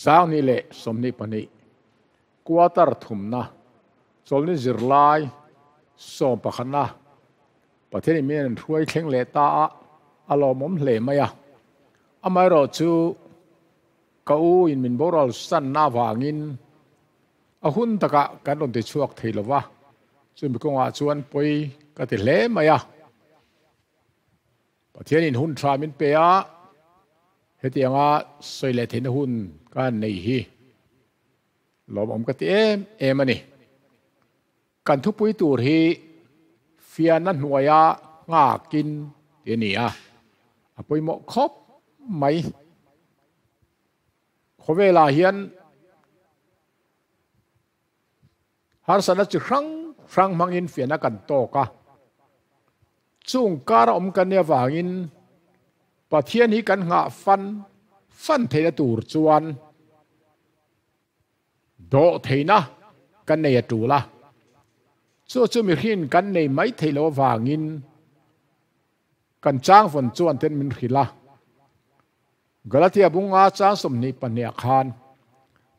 Sanghnih leh 22 quarter thumna chawlhni zirlai sawmpakhatna Pathianin min an hruai thleng leh ta a, a lawmawm hle mai a. Amaherawhchu ka u in min boral sanna avangin a hun takah kan rawn ti chhuak thei lo va, chumi kawngah chuan pawi ka ti hle mai a. Pathianin hun tha min pe a, hetianga sawi leh theihna hun ka han nei hi lawmawm ka ti em em a ni. Kan thupui tur hi fiahna hnuaia nghakin ti a ni a, a pawimawh khawp mai. Khawvelah hian harsatna chi hrang hrang hmangin fiahna kan tawk a, chung kara awm kan nih avangin Pathian hi kan nghah fan fan theihna tur chuan Dawh theihna kan nei a tul a, chu chu mihrin kan nei mai theih loh avangin kan changvawn chuan ten min hrilh a. Galatia bunga chang 22 ah khan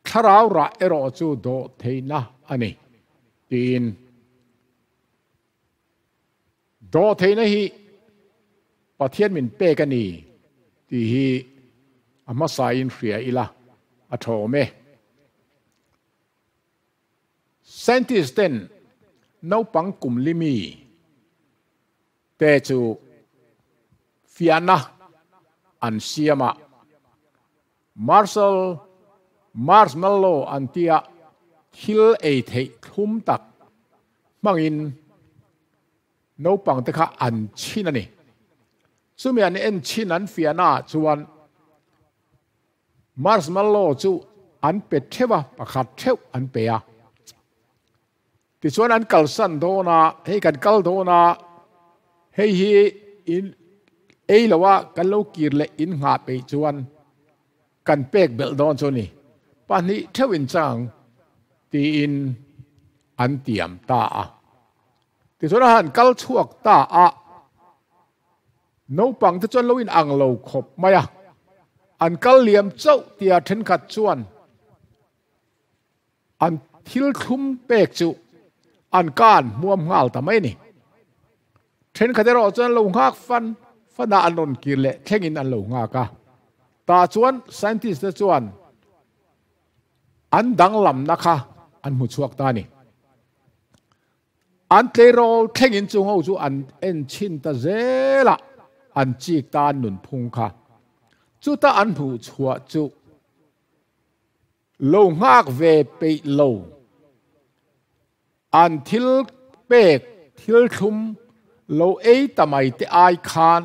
thlarau rah erawh chu dawh theihna a ni tiin dawh theihna hi Pathian min pek a ni tih hi a hmasain hria ila a tha awm e. Scientist ten naupang kum limi te chu fiahna an siam a, Marshall marshmallow an tia thil ei theih thlum tak hmangin Naupang te kha an chhin a ni. Chumi an en chhin an fiahna ah chuan marshmallow chu an pe theuh a, pakhat theuh an pe a. Tichuan an kalsan dawn a, hei kan kal dawn a, hei hi in ei lo a kan lo kir leh in nghah peih chuan kan pek belh dawn chu a ni. Pahnih theuh in chang tiin an tiam ta a. Tichuan a han kal chhuak ta a, naupang te chuan lo in ang lo khawp mai a, an kal liam chauh tia thenkhat chuan an thil thlum pek chu an kan hmuam nghal ta mai a ni. Thenkhat erawh chuan lo nghak fan fan a, an rawn kir leh thlengin an lo nghak a. Tah chuan scientist te chuan an danglamna kha an hmu chhuak ta a ni. An tleirawl thlengin chung ho chu an en chhin ta zel a, an chik ta an nunphung kha. Chuta an hmuh chhuah chu lo nghak ve peih lo. An thil pek thil thlum lo ei ta mai te ai khan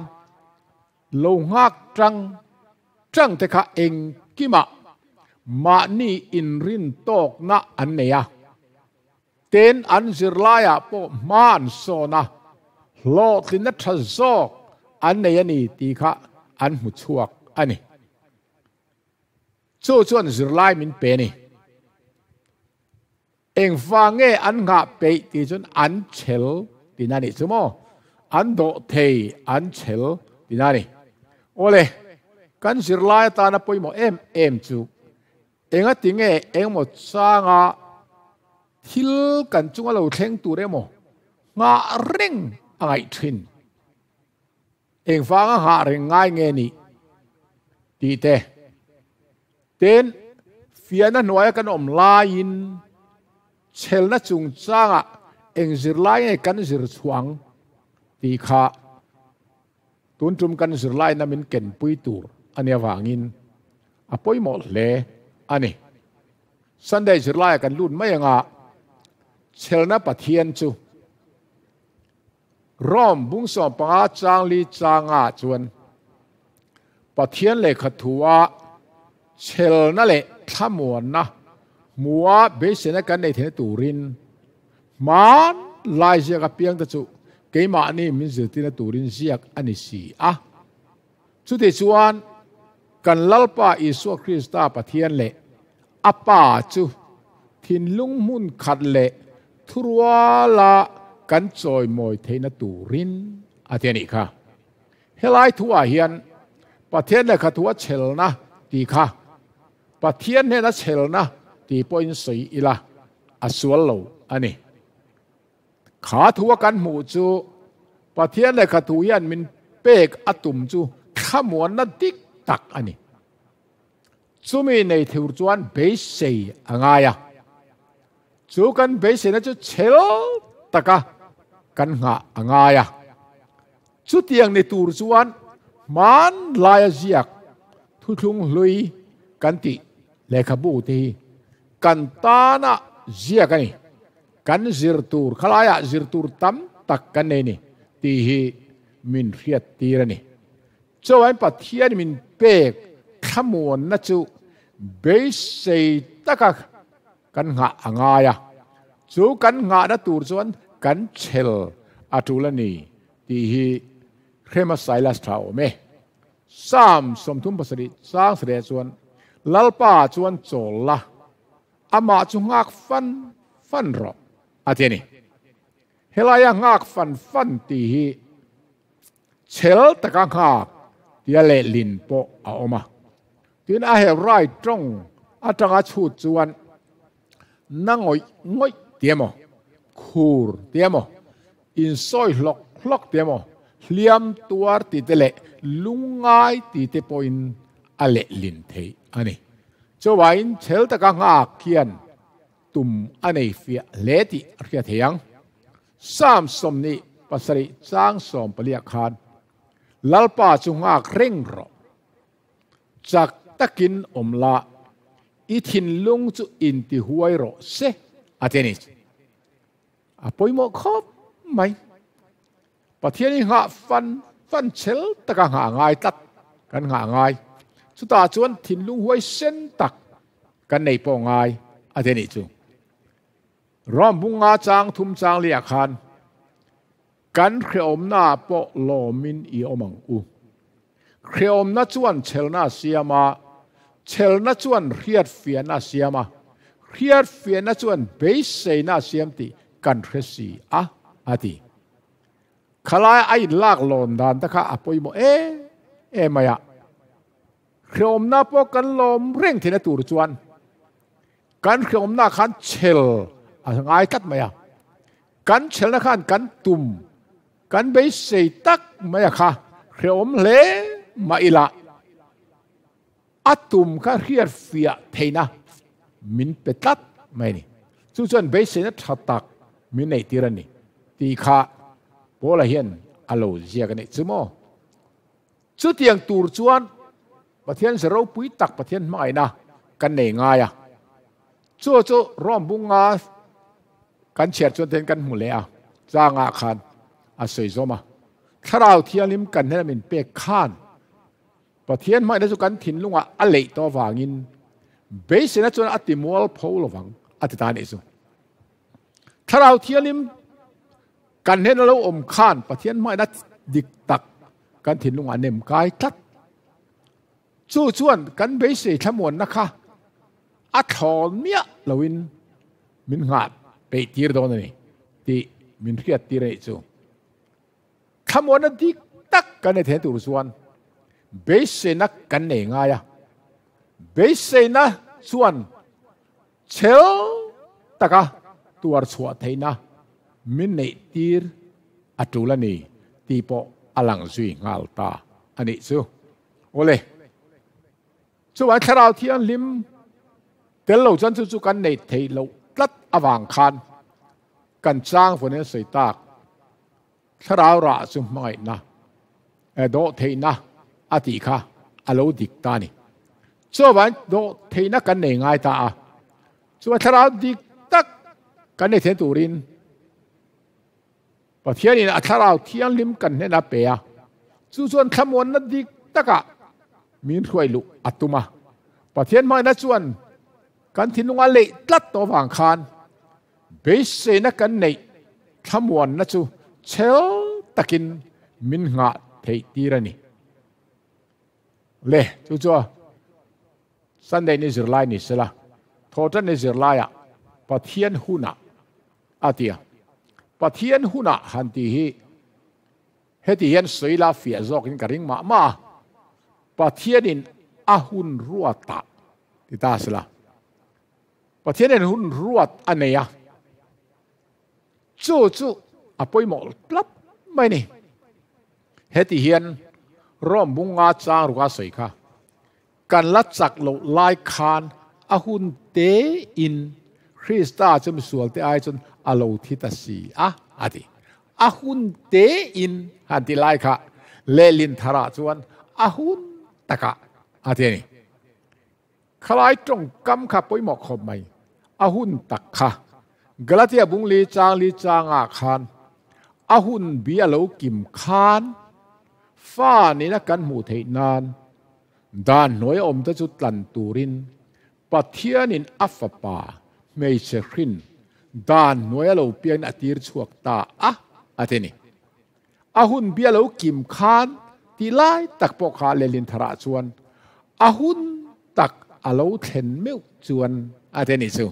lo nghak tang tang te kha engkimah mahni inrin tawkna an nei a. Tin, an zirlaiah pawh hma an sawn a, hlawhtlinna tha zawk an nei a ni tih kha an hmu chhuak a ni. Chu chuan zirlai min pe a ni. Engvang nge an nghah peih tih chuan an chhel tihna a nih chu maw? An dawh thei, an chhel tihna a ni. Awle, kan zirlai atana pawimawh em em chu Engati nge engemaw changa thil kan chunga lo thleng tur emaw nghah reng a ngaih thin? Engvanga nghah reng ngai nge nih? Tih te. Tin, fiahna hnuaia kan awm laiin chhelna chungchangah eng zirlai nge kan zir chhuah ang tih kha Tun tum kan zirlaina min kenpui tur a nih avangin a pawimawh hle a ni. Sunday zirlaia kan lut mai anga chhelna Pathian chu Rome bung 15 chang li changa chuan Pathian lehkha thua chhelna leh thlamuanna hmua beiseina kan nei theihna turin Hman lai ziak apiang te chu keimahni min zirtirna turin ziak a ni si a. Chutih chuan kan Lalpa Isua Krista Pathian leh a Pa chu thinlung hmun khat leh thuruala kan chawimawi theihna turin a ti a nih kha. Helai thuah hian Pathian lehkha thu a chhelna tih kha. Pathian hnena chhelna tih pawhin sawi ila a sual lo a ni. Kha thua kan hmuh chu Pathian lehkha thu hian min pek a tum chu thlamuanna dik tak a ni. Chumi nei thur chuan beisei a ngai a. Chu kan beiseina chu chhel taka kan nghah a ngai a. Chutiang ni tur chuan hmanlaia ziak thuthlung hlui kan tih lehkhabu te hi kan tana ziak a ni. Kan zir tur khalaiah zir tur tam tak kan nei ni tih hi min hriat tir a ni. Chuan Pathian min pek thlamuanna chu beisei taka kan nghah a ngai a, chu kan nghahna tur chuan kan chhel a tul a ni tih hi Hrema Silas tha awm e. Psalm 37 chang sarih chuan Lalpa chuan chawl la, amah chu nghak fan fan rawh a ti a ni. Helaia nghak fan fan tih hi chhel taka nghak tia lehlin pawh a awm a. Tin a Hebrai tawng atanga chhut chuan na ngawih ngawih ti emaw, khur ti emaw, insawi hlawk hlawk ti emaw, hliam tuar ti te leh lungngai ti te pawhin a lehlin theih a ni. Chuvain chhel taka nghak hian tum a nei fiah hle tih a hriat thei ang. Psalm 27 chang 14 khan Lalpa chu nghak reng rawh. Chak takin awm la, i thinlung chu intihuai rawh se a ti a ni. A pawimawh khawp mai. Pathian hi nghah fan fan chhel taka nghah a ngai tlat, kan nghah a ngai. Chutah chuan thinlung huai sen tak kan nei pawh ngai a ti a nih chu. Rom bunga chang thum chang liah khan kan hreawmna pawh lawmin i awm ang u. Hreawmna chuan chhelna a siam a, chhelna chuan hriatfiahna a siam a, hriatfiahna chuan beiseina a siam tih kan hre si a, a ti. Khalai a inlak lawn dan te kha a pawimawh em em mai a. Hreawmna pawh kan lawm reng theihna tur chuan kan hreawmna khan chhel a ngai tlat mai a. Kan chhelna khan kan tum, kan beisei tak mai a kha hreawm hle mah ila a tum kha hriatfiah theihna min pe tlat mai a ni. Chu chuan beiseina tha tak min neih tir a ni tih kha Paula hian a lo ziak a nih chu maw? Chutiang tur chuan Pathian ze ropui tak Pathian hmangaihna kan nei ngai a. Chu chu Rome bunga kan chhiar chuan ten kan hmu leh a, changah khan a sawi zawm a. Thlarau Thianghlim kan hnena min pek khan Pathian hmangaihna chu kan thinlungah a leih tawh avangin beiseina chuan a timual pho lovang a ti ta a nih chu. Thlarau Thianghlim kan hnena lo awm khan Pathian hmangaihna dik tak kan thinlungah a nem kai tlat. Chu chuan kan beisei thlamuanna kha a thlawn miah loin min nghah peih tir dawn a ni tih min hriat tir a nih chu. Thlamuanna dik tak kan nei theihna tur chuan beiseina kan nei ngai a. Beiseina chuan chhel taka tuar chhuah theihna min neih tir a tul a ni tih pawh a lang zui nghal ta a nih chu. Awle, chuan Thlarau Thianghlim tel lo chuan chu chu kan neih theih loh tlat avang khan kan chang vawn in a sawi tak. Thlarau rah chu hmangaihna, dawh theihna a tih kha a lo dik ta a ni. Chuavangin dawh theihna kan nei ngai ta a, chuan thlarau dik tak kan nei theihna turin Pathianin a thlarau thianghlim kan hnena pe a, chu chuan thlamuanna dik takah min hruai luh a tum a. Pathian hmangaihna chuan kan thinlunga leih tlat tawh avang khan beiseina kan neih thlamuanna chu chhel takin min nghah theih tir a ni. Le, chu chu Sunday ni zirlai ni sela, Thawhtan ni zirlaiah Pathian hunah a ti a. Pathian hunah han tih hi heti hian sawi la fiah zawkin ka ring mah mah a. Pathianin a hun ruatah. Ti ta sela. Pathianin hun ruat a nei a, chu chu a pawimawh tlat mai ni. Heti hian Rome bunga chang ruka sawi kha kan la chak loh lai khan a hun te in Krista chu misual te ai chuan a lo thi ta si a, a ti. A hun te in han ti lai kha lehlin tharah chuan a hun takah a ti a ni. Khalai tawngkam kha pawimawh khawp mai, a hun tak kha. Galatia bungli changli changah khan a hun bi a lo kim khan fa nina kan hmuh theih nan dan hnuai a awmte chu tlan turin Pathianin a fapa hmeichhe hrin dan hnuai a lo piangin a tir chhuak ta a, a ti a ni. A hun bi a lo kim khan tih lai tak pawh kha lehlin tharah chuan a hun tak a lo thlen meuh chuan a ti a nih chu.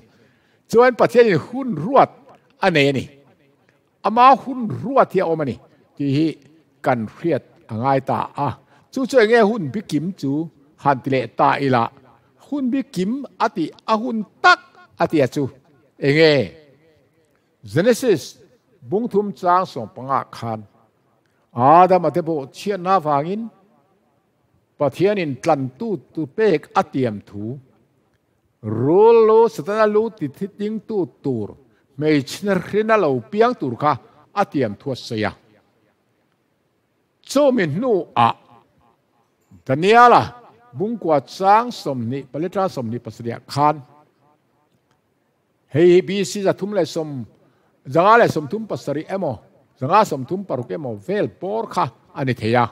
Chuan Pathianin hun ruat a nei a ni. Ama hun ruat hi a awm a ni tih hi kan hriat a ngai ta a. Chu chu enge hun bi kim chu han ti leh ta ila, hun bi kim a tih a hun tak a tia chu enge? Genesis bungthum chang 15 khan Adama te pawh chhiatna avangin Pathianin tlantu tu pek a tiam thu, rul lu Setana lu ti thitlingtu tur hmeichhina hrina lo piang tur kha a tiam thu a sawi a. Chumi hnuah Daniela bungkua chang 20 palitra 27 khan Hei hi BC 337 emaw, 136 emaw vel bawr kha a ni thei a.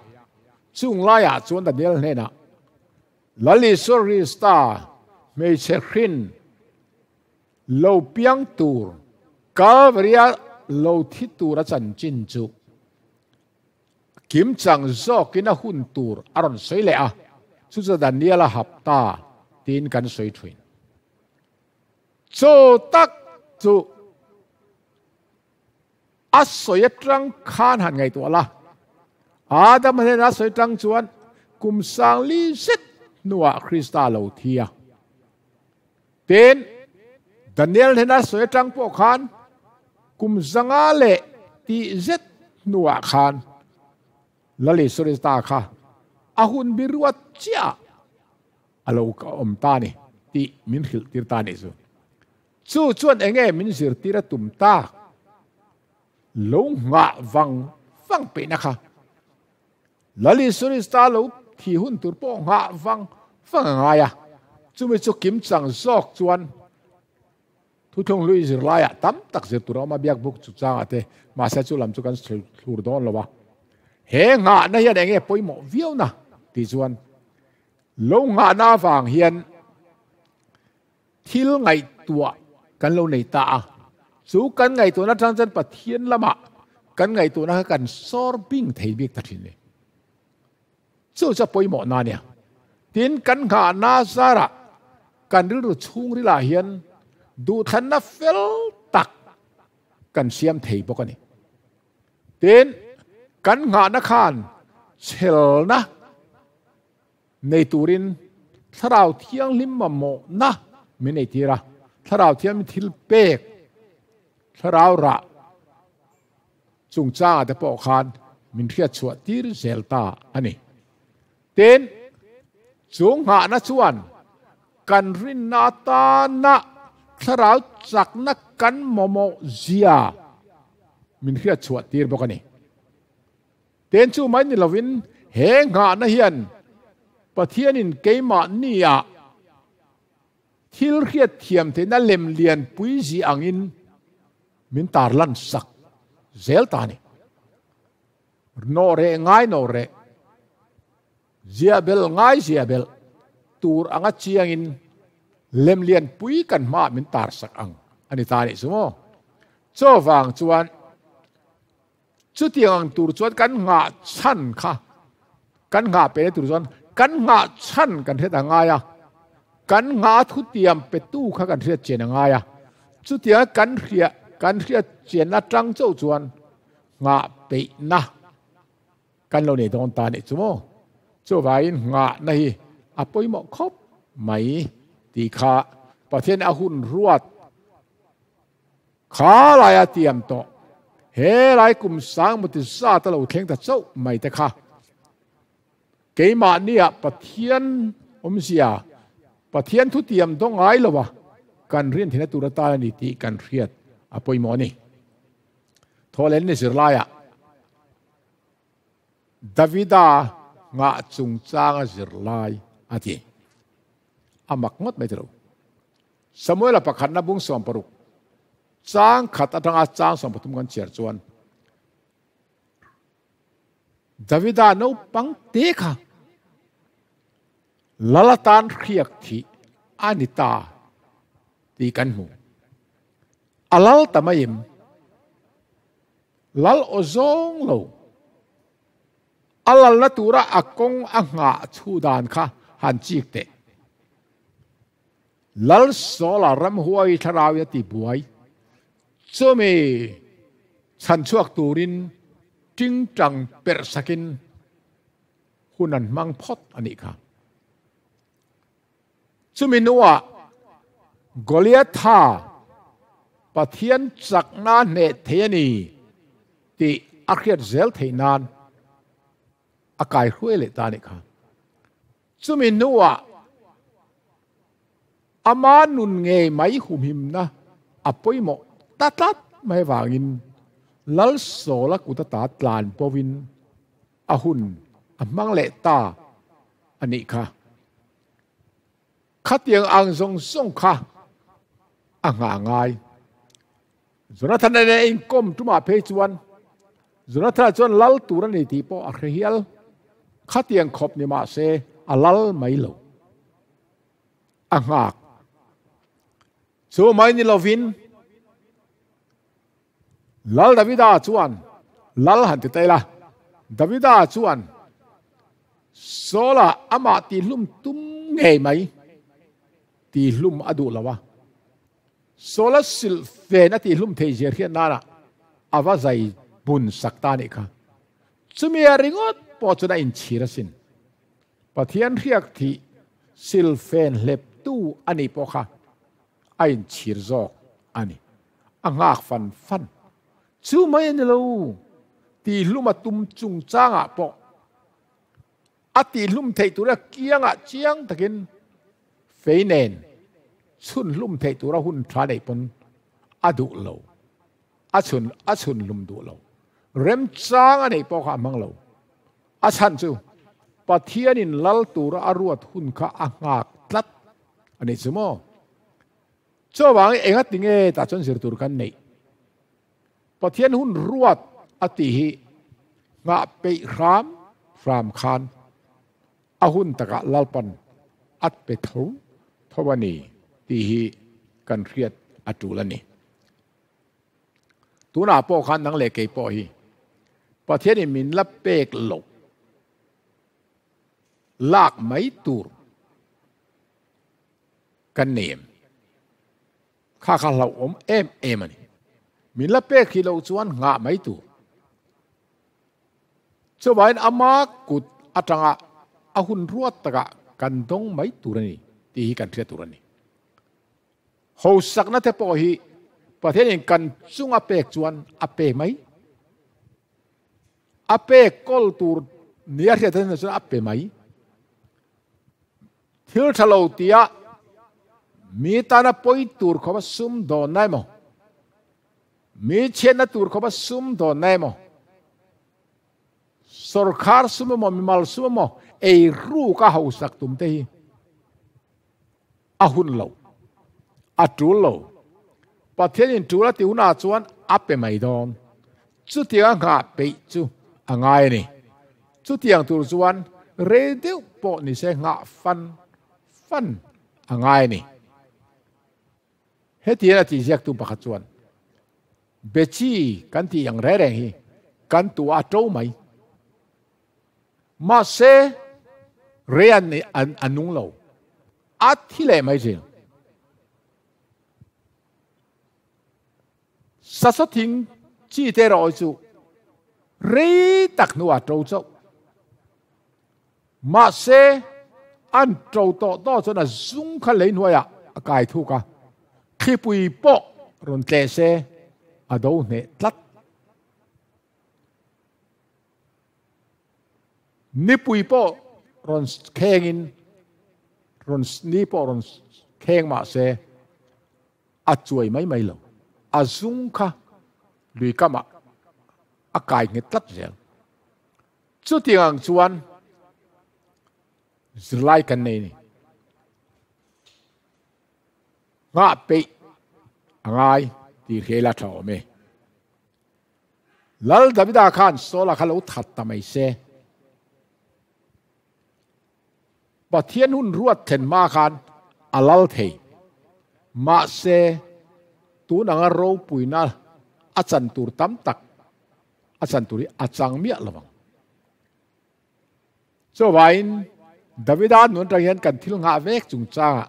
Chung laiah chuan Daniel hnenah, Lal Isua Krista hmeichhe hrin lo piang tur, Kalvaria lo thi tura chanchin chu kimchang zawkin a hun tur a rawn sawi leh a, chu chu Daniel a hapta tiin kan sawi thin. Chu tak chu a sawi atang khan han ngaihtuah la. Adam hnena a sawi tang chuan kum sangli zet hnuah Krista lo thi a. Tin, Daniel hnena a sawi atang pawh khan kum zanga leh tih zet hnuah khan Lal Isua Krista kha a hun biruat chiah a lo ka awm ta ni tih min hrilh tir ta nih chu. Chu chuan enge min zirtir a tum tak? Lo nghah vang vang peihna kha. Lal Isua Krista lo thi hun tur pawh nghah vang vang a ngai a. Chumi chu kimchang zawk chuan thuthlung hlui zirlaiah tam tak zir tur a awm a, biakbuk chungchangah te, mahse chu lam chu kan thlur dawn lo a. He nghahna hian enge pawimawh viau na tih chuan Lo nghahna avang hian thil ngaihtuah kan lo nei ta a, chu kan ngaihtuahna atang chuan Pathian lamah kan ngaihtuahna kha kan sawr bing thei bik ta thin ni. Chu chu a pawimawhna a nia. Tin, kan nghahna zarah kan rilru chhungrilah hian duhthlanna fel tak kan siam thei bawk a ni. Tin, kan nghahna khan chhelna nei turin Thlarau Thianghlim mamawhna min ei tir a, Thlarau Thianghlim thil pek, Thlarau rah chungchangah te pawh khan min hriatchhuah tir zel ta a ni. Tin, chu nghahna chuan kan rinna atana Thlarau chakna kan mamawh zia min hriatchhuah tir bawk a ni. Ten chu mai ni lovin he nghahna hian Pathianin keimahniah thil hriat thiam theihna lem lian pui zi angin min tarlan sak zel ta a ni. Nawh reh ngai nawh reh, ziah belh ngai ziah belh tur anga chiangin lem lian pui kan hmaah min tarsak ang a ni ta a nih chu maw? Chuvang chuan Chutiang ang tur chuan kan nghah chhan kha, kan nghah pe tur chuan kan nghah chhan kan hriat a ngai a, kan nghah thutiam petu kha kan hriat chian a ngai a. Chutianga kan hria kan hriat chian atang chauh chuan nghah peihna kan lo nei dawn ta a nih chu maw? Chuvangin nghahna hi a pawimawh khawp mai. Tih kha Pathian a hun ruat kha laia tiam tawh. He lai kum sang muti zat a lo thleng ta chauh mai te kha keimahnia Pathian awmzia, Pathian thu tiam dawng ngai lo a kan rin theihna tur atan a ni tih kan hriat a pawimawh a ni. Thawhlen ni zirlaiah Davida nghah chungchanga zirlai a ti. A mak ngawt mai tilo. Samuela pakhatna bung 60 chang khat atanga chang 13 kan chhiar chuan Davida naupang te kha lal atan hriak thih a ni ta tih kan hmu. A lal ta mai em? Lal aw zawng lo. A lalna tura a kawng a nghah chhu dan kha han chik teh. Lal Sawla ramhuai thlarau in a ti buai. Chumi chhan chhuak turin tingtang perh sakin hun an hmang phawt a nih kha. Chumi hnuah Goliatha Pathian chakna hneh thei a ni tih a hriat zel theih nan a kai hruai leh ta a nih kha. Chumi hnuah ama nun ngei mai humhimna a pawimawh ta tlat mai avangin Lal Sawla kut ata tlan pawhin a hun a hmang leh ta a nih kha. Khatiang ang zawng zawng kha a nghah ngai. Jonathan a nen inkawm tumah phei chuan Jonathan chuan lal tur a ni tih pawh a hre hial. Khatiang khawp ni mah se a lal mai lo. A nghak. Chu mai ni lovin Lal Davida chuan lal han ti ta ila, Davida chuan Saula amah tihlum tum ngei mai tihlum a duh lo a, Saula silh fen a tihlum thei zir hian nana a va zai bun sak ta anih kha. Chumi a ringawt pawh chuan a inchhir asin. Pathian hriak thih silh fen hleptu anih pawh kha a inchhir zawk a ni. A nghak fan fan. Chu mai a ni lo. Tihlum a tum chungchangah pawh a tihlum theih tura kiangah chiang takin fei nen chhunhlum theih tura hun tha neih pawn a duh lo. A chhun a chhunhlum duh lo. Remchang a neih pawh kha a hmang lo. A chhan chu Pathianin lal tura a ruat hun kha a nghak tlat a nih chu maw? Chuvangin enga tinge tah chuan zir tur kan neih? Pathian hun ruat a tih hi nghah peih hram hram khan a hun takah Lalpan a pe tho tho a ni tih hi kan hriat a tul a ni. Tunah pawh khan nang leh kei pawh hi Pathianin min la pek loh lak mai tur kan nei em? Kha kha hlauhawm em em a ni. Min la pek hi loh chuan nghah mai tur. Chuvangin ama kut atanga a hun ruat takah kan dawng mai tur a ni tih hi kan hriat tur a ni. Hosakna te pawh hi Pathianin kan chunga pek chuan a pe mai. A pek kawl tur nia hriat a chuan a pe mai. Thil tha lo tia mi tana pawi tur khawpa sum dawn na emaw, mi chhiatna tur khawpa sum dawn na emaw, sorkar sum emaw, mimal sum emaw ei ruk a hausak tum te hi a hun lo, a tul lo. Pathianin tul a ti hunah chuan a pe mai dawn. Chutianga nghah peih chu a ngai a ni. Chutiang tur chuan rei deuh pawh ni se nghah fan fan a ngai a ni. Hetiang a tihziaktu pakhat chuan, Bechi kan tih ang reng reng hi kan tu a to mai. Mahse, rei an a nung lo. A thi leh mai thin. Sasaw thing chi te erawh hi chu rei tak hnuah a to chauh. Mahse, An ṭo tawh tawh chuan a zung kha lei hnuaiah a kai thuk a, thlipui pawh rawn tleh se a do hneh tlat. Nipui pawh rawn khengin rawn ni pawh rawn kheng mah se a chuai mai mai lo. A zung kha lui kamah a kai nghet tlat zel. Chutiang ang chuan zirlai kan nei ni. Nghah peih a ngai tih hria ila tha awm e. Lal Davida khan Saula kha lo that ta mai se. Pathian hun ruat thlen hma khan a lal thei. Mahse, tun anga ropuina a chan tur tam tak a chan tur hi a chang miah lo ang. Chuvangin Davida nun atang hian kan thil nghah vek chungchangah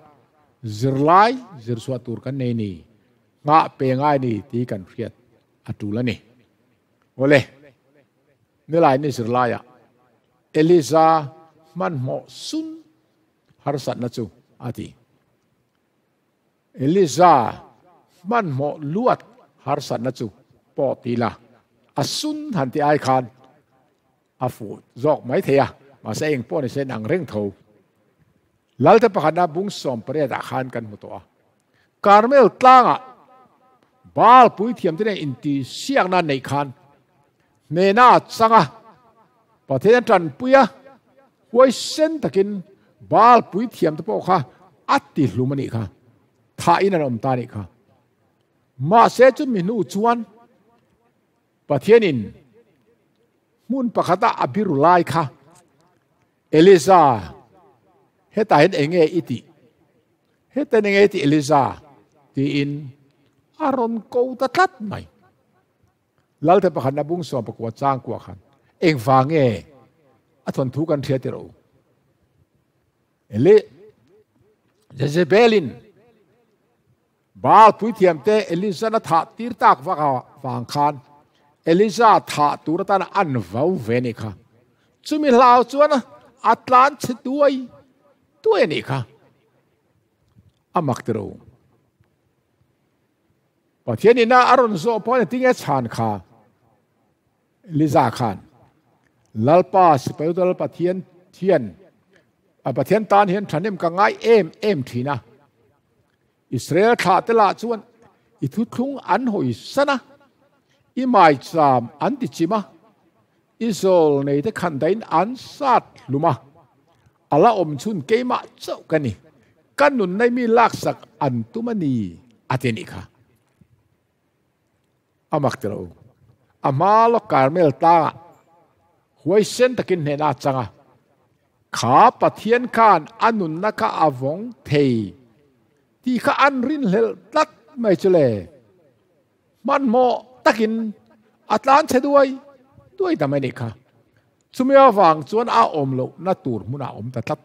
zirlai zirchhuah tur kan nei ni, nghah pe ngai ni tih kan hriat a tul a ni. Awle, nilai ni zirlaiah Eliza hmanhmawh sun harsatna chu a ti. Eliza hmanhmawh luat harsatna chu pawh ti la, a sun han ti ai khan a fuh zawk mai thei a, mahse eng pawh ni se nang reng tho. Lalte pakhatna bung 18 ah khan kan hmu tawh a, Karmel tlangah Baal puithiamte nen intihsiakna an neih khan hnena a chang a, Pathian a tanpui a, huaisen takin Baal puithiamte pawh kha a tihlum a nih kha, thahin an awm ta a nih kha. Mahse chumi hnu chuan Pathianin hmun pakhata a biru lai kha, Eliza, hetah hian eng nge i tih? Heta eng nge i tih Eliza? tiin a rawn ko ta tlat mai. Lalte pakhatna bung 19 chang kuah khan engvang nge a thawnthu kan hria tirh u? Eli Jezebelin Baal puithiamte Elizan a thah tir tak vak avang khan Eliza thah tur atan an vau ve a nih kha. Chumi hlau chuan a tlan chhe tuai tuai a nih kha. A mak ti ro. Pathian ina a rawn zawh pawh a tinge chhan kha Eliza khan Lalpa sipai udal Pathian thian a Pathian tan hian thahnem ka ngai em em thin a. Israel thlahte lah chuan i thuthlung an hawi san a, i maicham an ti chim a, i zawl neite khan dahin an sat hlum a, a la awm chhun keimah chauh ka ni, ka nunna i mi laksak an tum a ni, a ti nih kha. A mak ti lo. A hma lawk Karmel tlangah huaisen takin hnehna a chang a. Kha Pathian khan a nunna kha a vawng thei tih kha an rinhlelh tlat mai chu le. Hmanhmawh takin a tlan chhe duai duai ta mai nih kha. Chumi avang chuan a awm lohna tur hmunah a awm ta tlat.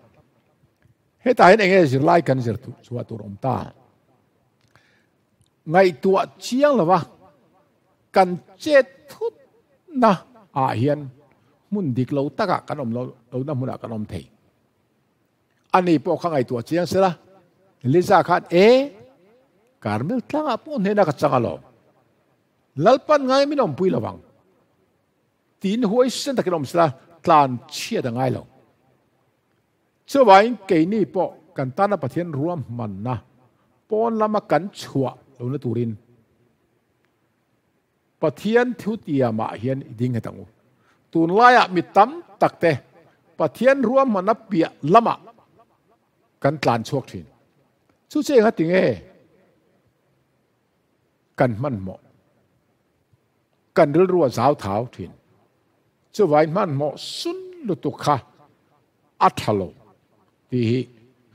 Hetah hian enge zirlai kan zir chhuah tur awm ta? Ngaihtuah chiang lova kan chet thutna ah hian hmun dik lo takah kan awm lo lohna hmunah kan awm thei. Ani pawh kha ngaihtuah chiang sela, Liza khan e, Karmel tlangah pawh hnena ka chang alawm. Lalpan ngai min awmpui lo ang. Tiin huaisen takin awm sela, tlan chhiat a ngai lo. Chuvangin keini pawh kan tana Pathian ruahmanna pawn lama kan chhuah lohna turin Pathian thutiamah hian i ding nghet ang u. Tunlaiah mi tam takte Pathian ruahmanna piah lamah kan tlan chhuak thin. Chu chu enga tinge kan hmanhmawh? Kan rilru a zau thau thin. Chuvai hmanhmawh sun lutuk kha a tha lo tih hi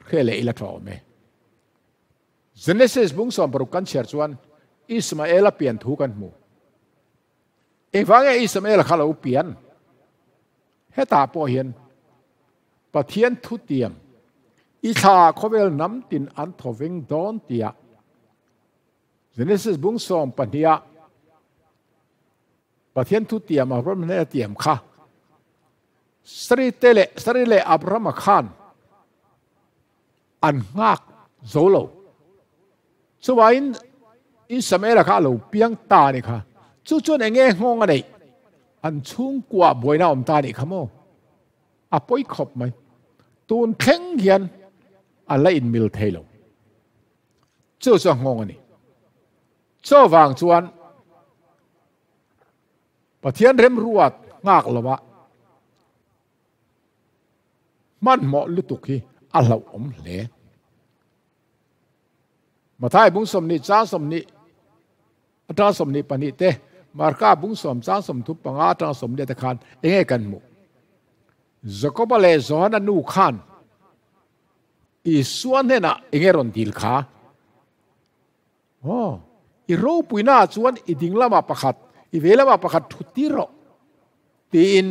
hre leh ila tha awm e. Genesis bung 60 kan chhiar chuan Ismaela pian thu kan hmu. Engvang nge Ismaela kha lo pian? Hetah pawh hian Pathian thutiam i thla khawvel hnam tin an thawveng dawn tia Genesis bung 12 ah Pathian thutiam Abraham hnena tiam kha Sarite leh Sari leh Abrahama khan. An nghak zo lo. Chuvain Isamaela kha a lo piang ta a nih kha. Chu chuan eng nge nghawng a neih? An chhungkua buaina a awm ta a nih kha maw? A pawi khawp mai. Tun thleng hian a la inmil thei lo. Chu chu a nghawng a ni. Chuvang chuan Pathian remruat nghak lo ah hmanhmawh lutuk hi a hlauhawm hle. Mathai bung 20 chang 20 atanga 22 te, Marka bung 10 chang 35 atanga 40 te khan enge kan hmuh? Jakoba leh Johana nu khan Isua hnenah enge rawn dil kha? Aw, i ropuina ah chuan i ding lamah pakhat, i vei lamah pakhat thut tir rawh, tiin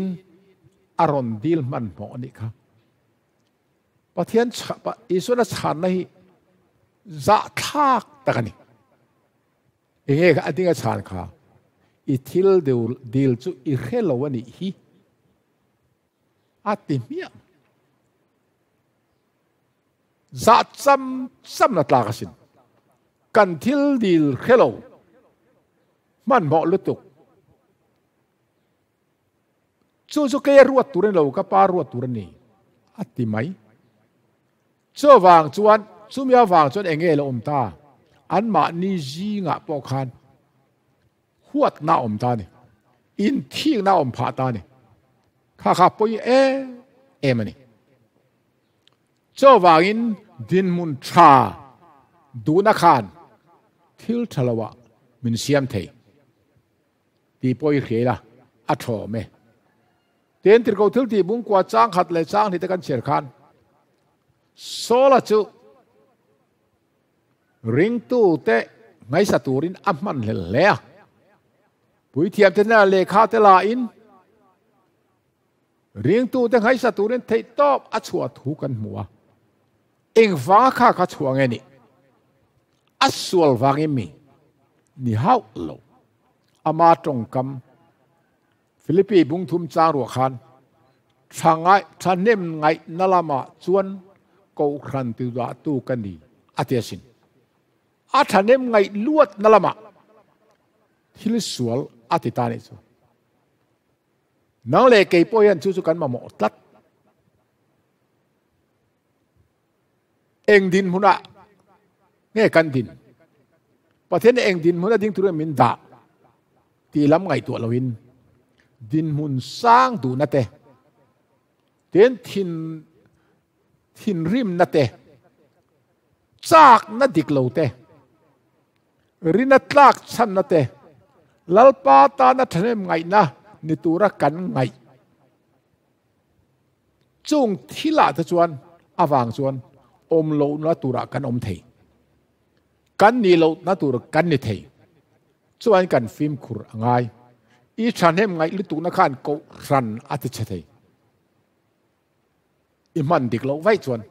a rawn dil hmanhmawh a nih kha. Pathian Isuan a chhanna hi zahthlak tak a ni. Enge kha a ding a chhan kha? I thil dil chu i hre lo a nih hi, a ti hmiah. Zah cham cham na tlak asin. Kan thil dil hre lo. Hmanhmawh lutuk. Chu chu kei a ruat tur a ni lo, ka pa ruat tur a ni, a ti mai. Chuvang chuan, chumi avang chuan eng nge lo awm ta? Anmahni zingah pawh khan huatna a awm ta a ni. Inthikna a awm phah ta a ni. Kha kha pawi em em a ni. Chuvangin dinhmun tha duhna khan thil tha loah min siam thei tih pawh i hria ila a thawm e. Tin, Tirhkoh thil tih bungkua chang khat leh chang hnih te kan chhiar khan Saula chu ringtute ngaihsa turin a hman hlel hle a. Puithiamte hnenah lehkha te la in Ringtute nghaisa turin theihtawp a chhuah thu kan hmu a, engvanga kha kha chhuah nge nih? A sual vangin mi ni hauh lo. Ama tawngkam Philippi bungthum chang ruah khan tha ngai thahnem ngaihna lamah chuan kohhran tidahtu ka ni a ti asin. A thahnem ngaih luatna lamah thil sual a ti ta nih chu. Nang leh kei pawh hian chu chu kan mamawh tlat. Eng dinhmunah nge kan din? Pathian eng dinhmun a ding turin min dah tih lam ngaihtuah loin dinhmun sang duhna te, tin thin thinrimna te, chakna dik lo te, Rina tlak chhanna te, Lalpa tana thahnem ngaihna ni tura kan ngaih chung thilah te chuan avang chuan awm lohna turah kan awm thei. Kan nih lohna tur kan ni thei. Chuan kan fimkhur a ngai. I thahnem ngaih lutukna khan kohhran a ti chhe thei. I hman dik loh vaih chuan.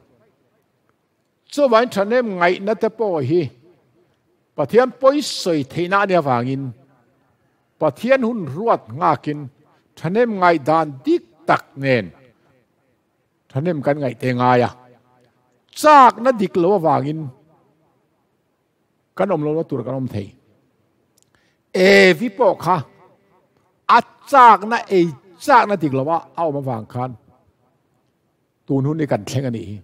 Chuvain thahnem ngaihna te pawh hi Pathian pawisawi theihna a nih avangin Pathian hun ruat nghakin thahnem ngaihdan dik tak nen thahnem kan ngaih te ngai a, chakna dik lo avangin kan awm lohna tur kan awm thei. Evi pawh kha a chakna ei chakna dik lo a a awm avang khan Tun hun hi kan thleng a nih hi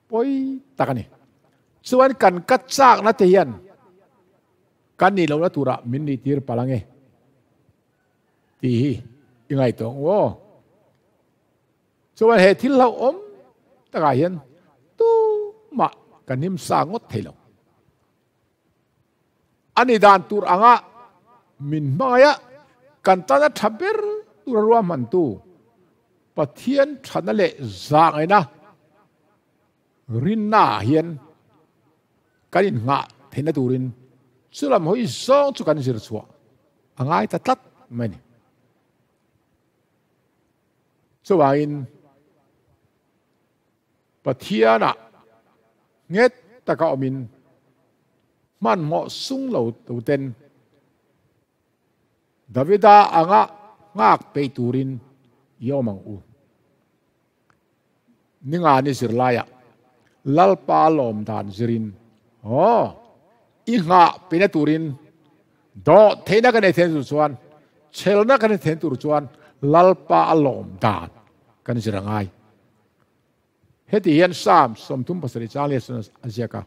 pawi tak a ni. Chuan kan ka chakna te hian kan nih lohna turah min nih tir palh ange tih hi i ngaihtuah ang u aw. Chuan he thil hlauhawm takah hian tumah kan him sa ngawt thei lo. A ni dan tur anga min hmangaih a, kan tana tha ber tura ruahmantu Pathian thana leh zahngaihna rinnaah hian kan innghah theihna turin chu lam hawi zawng chu kan zir chhuah a ngai ta tlat mai a ni. Chuvangin Pathianah nghet taka awmin hmanhmawh sung lo tuten Davida anga nghak peih turin i awm ang u. Ninga ni zirlaiah. Lalpa lawm dan zirin aw i nghah peihna turin dawh theihna kan nei theihna tur chuan chhelna kan nei theihna tur chuan Lalpa a lawm dan kan zir a ngai. Heti hian Psalm 37 chang leh chuan a ziak a,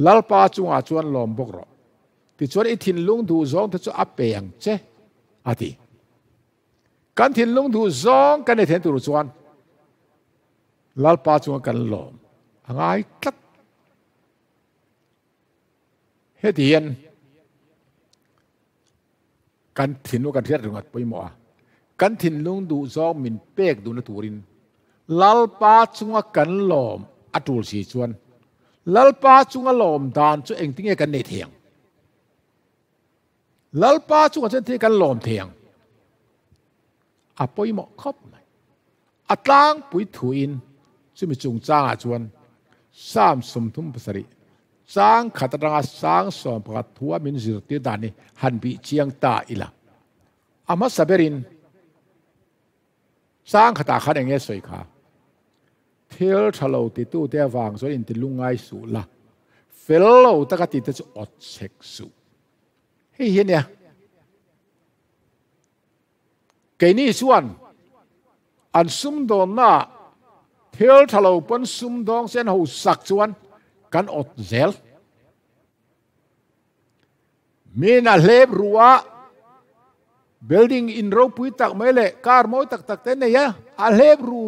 Lalpa chungah chuan lawm bawk rawh, tichuan i thinlung duh zawng te chu a pe ang che, a ti. Kan thinlung duh zawng kan nei theihna tur chuan Lalpa chunga kan lawm a ngai tlat. Heti hian kan thinlung kan hriat ringawt pawimawh a, kan thinlung duh zawng min pek duhna turin Lalpa chunga kan lawm a tul si chuan Lalpa chunga lawm dan chu engtinge kan nei thei ang? Lalpa chungah chuan thil kan lawm thei ang. A pawimawh khawp mai. A tlangpui thuin chumi chungchangah chuan Psalm 37 chang khat atanga sang 11 thua min zirtir dan hi han bih chiang ta ila. A hmasa berin chang khatah khan eng nge sawi kha? Thil tha lo titute avang chuan inti lungngai suh la, fel lo taka tite chu awt chhek suh. Hei hi ania. Keini chuan an sumdawnnaah thil tha lo pawn sumdawng sen ho sak chuan kan awt zel. Min a hlep ru a, building in ropui tak mai leh car mawi tak tak te nei a, a hlep ru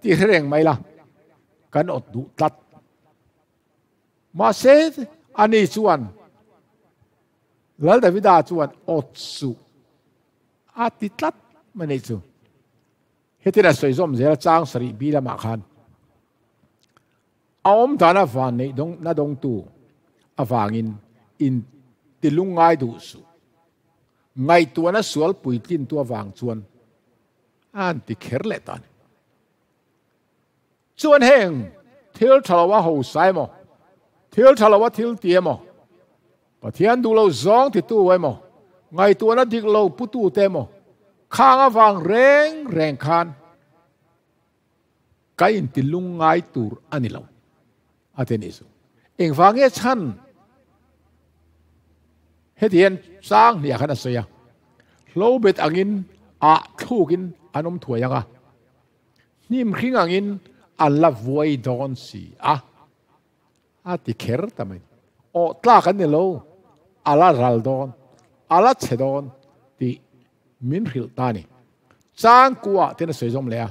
tih hre reng mai la, kan awt duh tlat. Mahse ani chuan Lal Davida chuan awt suh a ti tlat mai nei chu. Hetin a sawi zawm zel a chang sarih bi lamah khan a awm dan a van neih dawng na dawngtu avangin in ti lungngai duh suh. Ngaihtuahna sual puitlintu avang chuan a an ti kher leh ta a ni. Chuan heng thil tha lo a hosa emaw, thil tha lo a thil ti emaw, Pathian duh lo zawng titu emaw, ngaihtuahna dik lo putute emaw, khang avang reng reng khan ka inti lungngai tur a ni lo, a ti a nih chu. Engvang nge chhan? Heti hian chang hniah khan a sawi a, Hlobet angin ah thlukin an awm thuai ang a, Hnim hring angin an la vuai dawn si a, a ti kher ta mai. Awh tlak an ni lo, a la ral dawn, a la chhe dawn tih min hrilh ta a ni. Changkuah ten a sawi zawm leh a,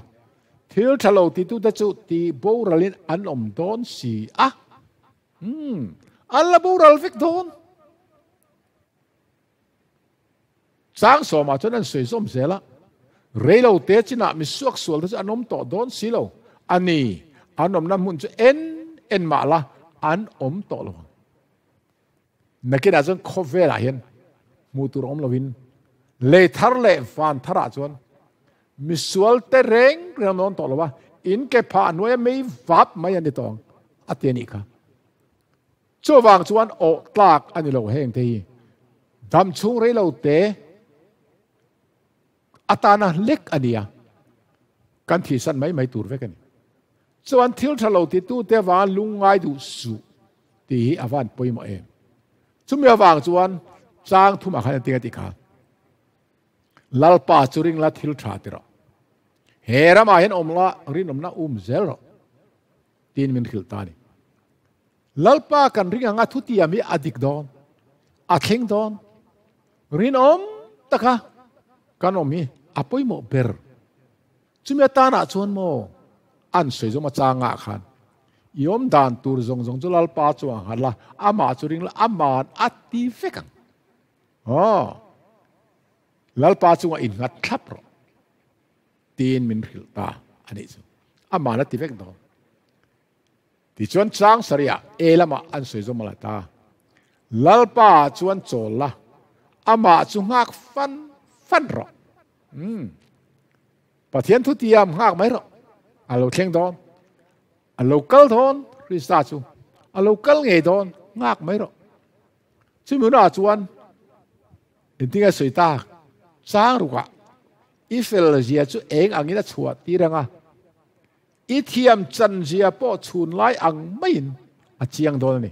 thil tha lo titute chu tih boralin an awm dawn si a, umm, an la boral vek dawn. Chang sawmah chuan an sawi zawm zel a, reilo te chinah mi suaksual te chu an awm tawh dawn si lo a ni, an awmna hmun chu en en mah la an awm tawh lo ang. Nakinah chuan khawvelah hian hmuh tur awm loin lei thar leh van tharah chuan misual te reng reng an awm tawh lo a, in ke phah hnuaia mei vap mai an ni tawh ang a ti a nih kha. Chuvang chuan awh tlak a ni lo heng te hi dam chhung rei lo te atana lek a nia, kan thihsan mai mai tur vek a ni. Chuan thil tha lo titu te avanga lungngai duh suh tih hi a van pawimawh em. Chumi avang chuan chang thumah khan enting a ti kha, Lalpa chu ring la thil tha ti rawh, he ramah hian awm la rinawmna um zel rawh tiin min hrilh ta a ni. Lalpa kan ring anga thutiam hi a dik dawn, a thleng dawn. Rinawm taka kan awm hi a pawimawh ber. Chumi atanah chuan maw an sawi zawm a changah khan i awm dan tur zawng zawng chu Lalpa chuan nghat la, amah chu ring la, aman a ti vek ang. Aw, Lalpa chungah innghat thlap rawh. Tiin min hrilh ta a nih chu. Aman a ti vek dawn. Tichuan chang sarihah E lamah an sawi zawm a la ta. Lalpa chuan chawl la, amah chu nghak fan fan rawh. Umm. Pathian thu tiam nghak mai rawh. A lo thleng dawn. A lo kal dawn, Krista chu. A lo kal ngei dawn, nghak mai rawh. Chumi hunah chuan engtin nge sawi tak? Chang rukah i fel zia chu eng angin a chhuah tir ang a. I thiam chan zia pawh chhun lai ang maiin a chiang dawn a ni.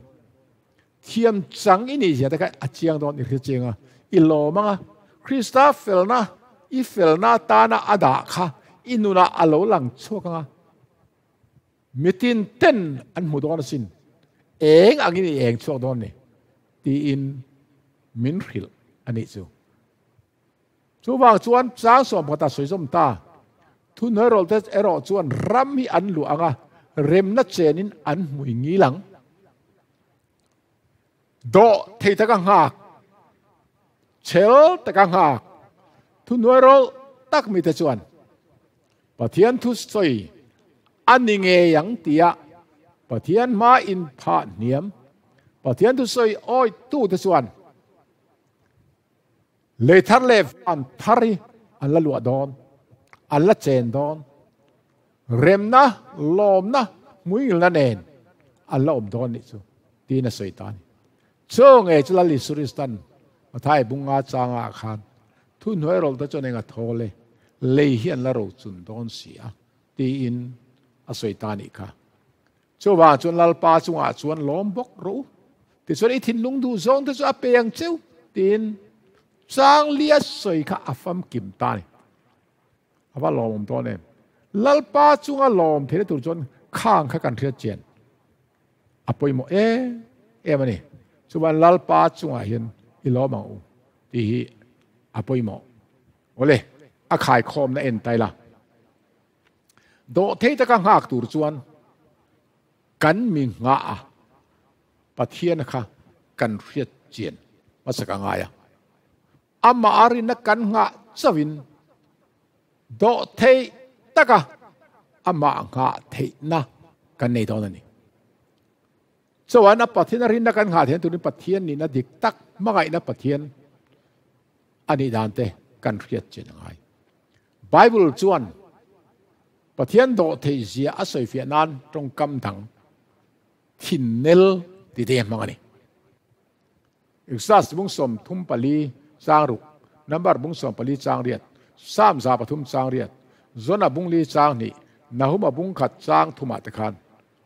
Thiam chang i nih zia te kha a chiang dawn i hre chiang a, i lawm ang a, Krista felna i felna atana a dah kha i nunah a lo lang chhuak ang a, mitin ten an hmu dawn asin, eng angin i eng chhuak dawn ni tiin min hrilh a nih chu. Chuvang chuan chang sawmkhat a sawi zawm ta. Thunhawihrawlte erawh chuan ram hi an luah ang a, remna chenin an hmui ngil ang. Dawh thei taka nghak, chhel taka nghak, thunhawihrawl tak mite chuan Pathian thu sawi a ni ngei ang tia Pathian hma inphah hniam, Pathian thu sawi awihtute chuan Lei thar leh van thar hi an la luah dawn, an la chen dawn. Remna, lawmna, hmuingilna nen an la awm dawn nih chu, tiin a sawi ta a ni. Chu ngei chu Lal Isu Kristan Mathai bunga changah khan thuhnuai rawlte chuan eng a thawl e, lei hi an la rochun dawn si a, tiin a sawi ta a nih kha. Chuvang chuan Lalpa chungah chuan lawm bawk rawh u. Tichuan i thinlung duh zawng te chu a pe ang cheu tiin chang lia sawi kha a famkim ta a ni. A va lawmawm dawn em? Lalpa chunga lawm theihna tur chuan khang kha kan hriat chian a pawimawh em em a ni. Chuan Lalpa chungah hian i lawm ang u tih hi a pawimawh. Awle, a khaikhawmna en ta ila. Dawhthei taka nghak tur chuan kan mi nghah a, Pathian kha kan hriat chian hmasa ka ngai a. Amah a rinna kan nghah chauhin dawhthei taka amah nghah theihna kan nei dawn a ni. Chuan a Pathian a rinna kan nghah theihna turin Pathian nihna dik tak, hmangaihna Pathian a nih dan te kan hriat chian a ngai. Bible chuan Pathian dawh theih zia a sawifiah nan tawngkam dang thinnel ti te a hmang a ni. Exodus bung 34 chang ruk, Number bung 14 chang riat, Psalm 3 chang riat, Jonah bung li chang hnih, Nahuma bung khat chang thumah te khan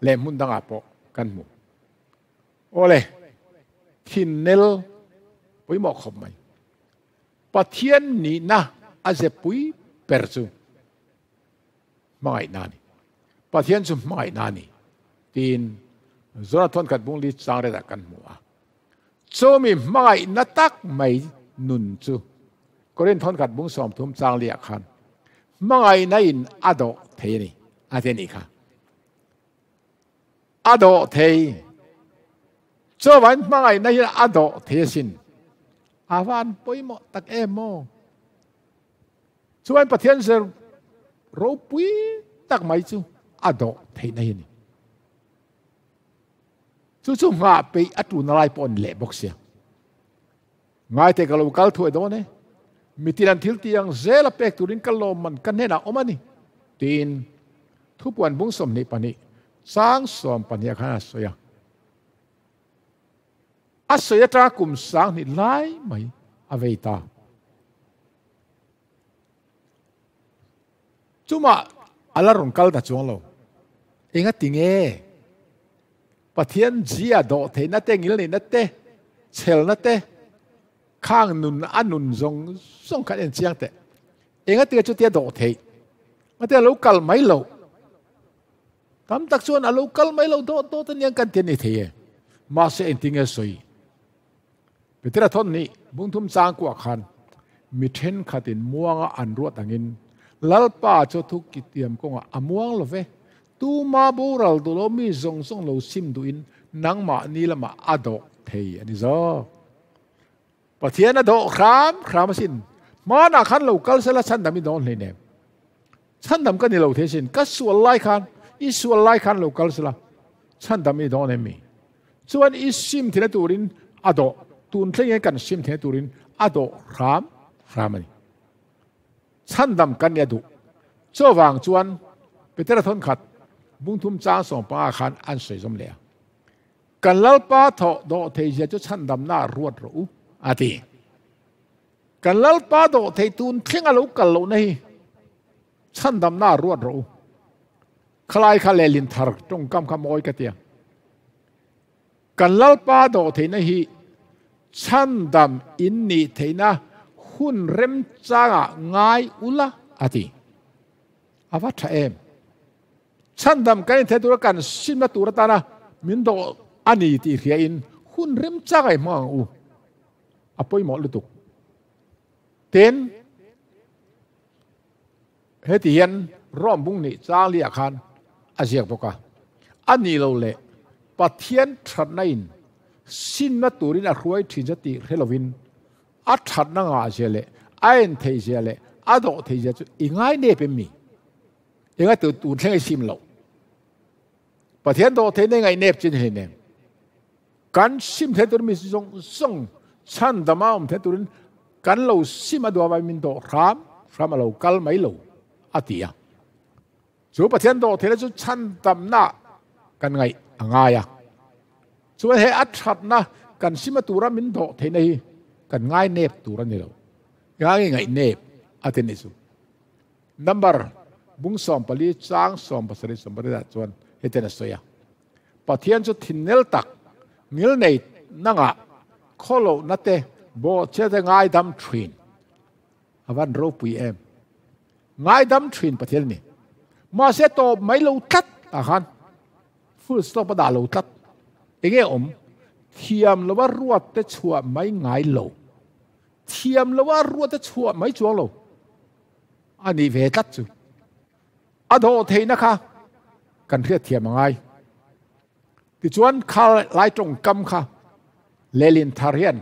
leh hmun dangah pawh kan hmu. Awle, thinnel pawimawh khawp mai. Pathian nihna a ze pui ber chu hmangaihna a ni. Pathian chu hmangaihna a ni tiin Jonah thawnkhat bung li chang retah kan hmu a. Chumi hmangaihna tak mai nun chu Korinth thawnkhat bung 30 chang liah khan hmangaihna in a dawh thei a ni a ti a nih kha. A dawh thei. Chuvain hmangaihna hian a dawh thei asin. A van pawimawh tak em maw? Chuan Pathian zer ropui tak mai chu a dawh theihna hi a ni. Chu chu nghah peih a tuna lai pawh a ni leh bawk sia. Ngaite ka lo kal thuai dawn e. Mitin an thil tih ang zel a pek turin ka lawmman ka hnenah awm a ni, tiin thupuan bung 22 chang 12 khan a sawi a. A sawi atanga kum 2000 lai mai a vei ta. Chumah a la rawn kal ta chuang lo. Enga ti nge? Pathian zia dawh theihna te, ngilneihna te, chhelna te, khang nun a nun zawng zawng khan en chiang teh. Enga ti nge chutia dawh theih? Engati a lo kal mai loh? Tam tak chuan a lo kal mai loh dawt dawt aniang kan ti a ni thei e. Mahse engtin nge sawi? Petera thawn nih bungthum chang kuah khan mi thenkhatin muanga an ruat angin Lalpa chu thu kitiam kawngah a muang lo ve. Tuma boral duh lo mi zawng zawng lo sim duhin nangmahni lamah a dawh thei a ni zawk. Pathian a dawh hram hram asin. Hmanah khan lo kal sela chhandam i dawn hleinem. Chhandam ka ni lo thei asin. Ka sual lai khan, i sual lai khan lo kal sela chhandam i dawn em mi? Chuan i sim theihna turin a dawh, tun thleng hian kan sim theihna turin a dawh hram hram a ni. Chhandam kan ni a duh. Chuvang chuan Petera thawn khat bungthum chang 15 khan an sawi zawm leh a. Kan Lalpa thawh dawh thei zia chu chhandamna ruat rawh u, a ti. Kan Lalpa dawh thei tun thleng a lo kal lohna hi chhandamna ruat rawh u. Khalai kha lehlin thar tawngkam kha mawi ka tia. Kan Lalpa dawh theihna hi chhandam in nih theihna hun remchangah ngai ula a ti. A va tha em? Chhandam kan inthei tura kan simna tur atana min dawh a ni tih hriain hun remchangah i hmang ang u. A pawimawh lutuk. Tin, heti hian Rom bung nih chang liah khan a ziak bawk a, A nih lo leh Pathian thatna in sinna turin a hruai thin che tih hre lovin a thatna ngah zia leh a en theih zia leh a dawh theih zia chu i ngai nep em mi? Enga tu tun thleng i sim loh? Pathian dawh theihna i ngaih nep chin hleinem. Kan sim theih tur mi zawng zawng chhandama awm theih turin kan lo sim a duah vangin min dawh hram hram a lo kal mai lo a ti a. Chu Pathian dawh theihna chu chhandamna kan ngaih a ngai a. Chuan he a thatna kan sim a tura min dawh theihna hi kan ngai nep tur a ni lo. Ngai ngaih nep a ti nih chu. Number bung 14 chang 17 18 ah chuan hetian a sawi a. Pathian chu thinnel tak, ngilnei nangah khawlohna te bawhchhia te ngaidam thin. A van ropui em. Ngaidam thin Pathian a ni. Mahse tawp mai lo tlat ah khan full stop a dah lo tlat. Enge awm? Thiam lova ruat te chhuah mai ngai lo. Thiam lova ruat te chhuah mai chuang lo. A nih ve tlat chu. A dawh theihna kha kan hriat thiam a ngai. Tichuan kha lai tawngkam kha lehlin thar hian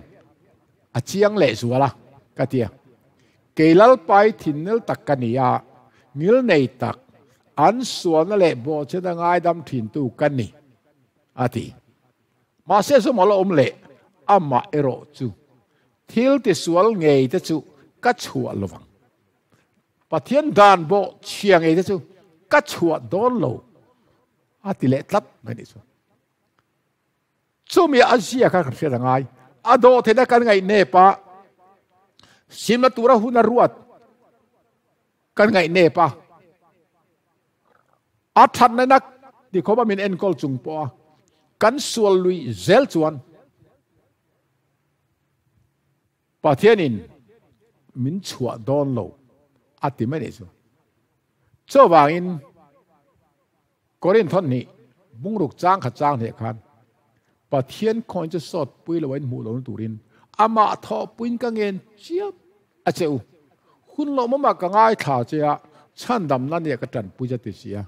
a chiang leh zual a ka ti a. Kei Lalpai thinnel tak ka ni a, ngilnei tak, an sualna leh bawhchhiatna ngaidam thintu ka ni, a ti. Mahse zawm a la awm leh amah erawh chu thil tisual ngei te chu ka chhuah lovang. Pathian dan bawh chhia ngei te chu ka chhuah dawn lo a ti leh tlat mai nih chu. Chumi a zia kha kan hriat a ngai. A dawh theihna kan ngaih nep a, simna tura hun a ruat kan ngaih nep a, a thatna nak ti khawp a min enkawl chung pawh a kan sual lui zel chuan Pathianin min chhuah dawn lo a ti mai nih chu. Chuvangin Korinth nih bungruk chang khat chang hneh khan Pathian khawiin chu sawt pui lo a inhmuh lohna turin amah thawhpuiin ka ngen chiam a che u. Hun lawmawmah ka ngaithla che a, chhandamna nia ka tanpui che ti si a.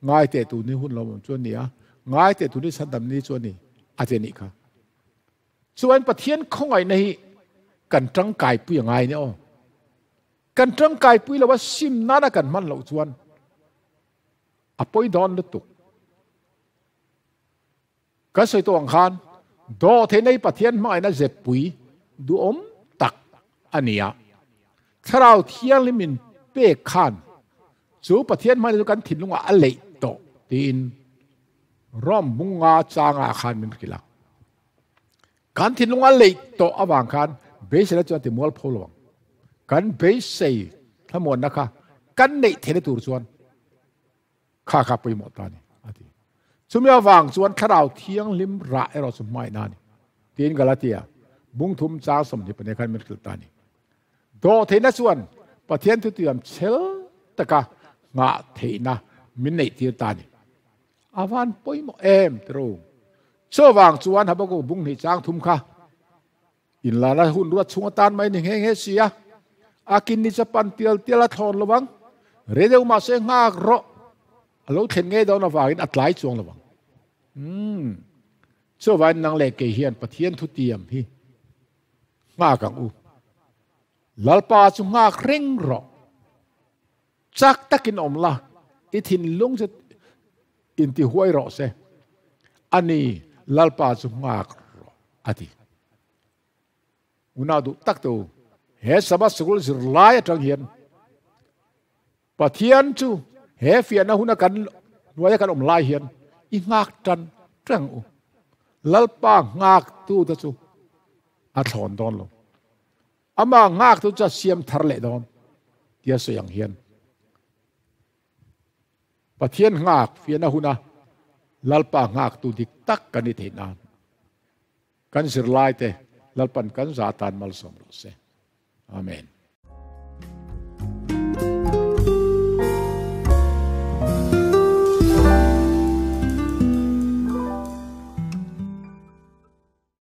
Ngaiteh tu ni hun lawmawm chu a ni a, ngaiteh tu ni chhandam ni chu a ni a ti a nih kha. Chuan Pathian khawngaihna hi kan tangkaipui a ngai nia aw. Kan tangkaipui lo a sim nana kan hman loh chuan a pawi dawn lutuk. Kan sawi tawh ang khan dawh theihna hi Pathian hmangaihna zeppui duhawm tak a ni a. Thlarau Thianghlim min pek khan chu Pathian hmangaihna chu kan thinlungah a leih tawh tiin Rom bunga changah khan min hrilh a. Kan thinlunga leih tawh avang khan beiseina chuan ti mual pho lo ang. Kan beisei thlamuanna kha kan neih theihna tur chuan kha kha pawimawh ta a ni, a ti. Chumi avang chuan Thlarau Thianghlim rah erawh chu hmaihna a ni, tiin Galatia bung thum chang 24 khan min hrilh ta a ni. Dawhtheihna chuan Pathian thutiam chhel taka nghah theihna min neihtir ta a ni. A van pawimawh em tiro. Chuvang chuan Habakkuk bung hnih chang thum kha inlana hun ruat chhung atan mai ni nghe nghe si a. A kin ni chu pan tial tial a thlawn lo vang. Rei deuh mahse nghak rawh. A lo thlen ngei dawn avangin a tlai chuang lo vang. Umm. Chuvangin nang leh kei hian Pathian thutiam hi Nghak ang u. Lalpa chu nghak reng rawh. Chak takin awm la, i thinlung chu intihuai rawh se. A ni, Lalpa chu nghak rawh, a ti. Unau duh tak te u, he Sabbath sikul zirlai atang hian Pathian chu he fiahna huna kan hnuaia kan awm lai hian i nghak tan tang u. Lalpa nghaktu te chu a thlawn dawn lo. Amah nghaktu chu a siam thar leh dawn tia sawi ang hian. Pathian nghak fiahna huna Lalpa nghaktu dik tak kan ni theih nan kan zirlaite Lalpan kan zah atan malsawm rawh se. Amen.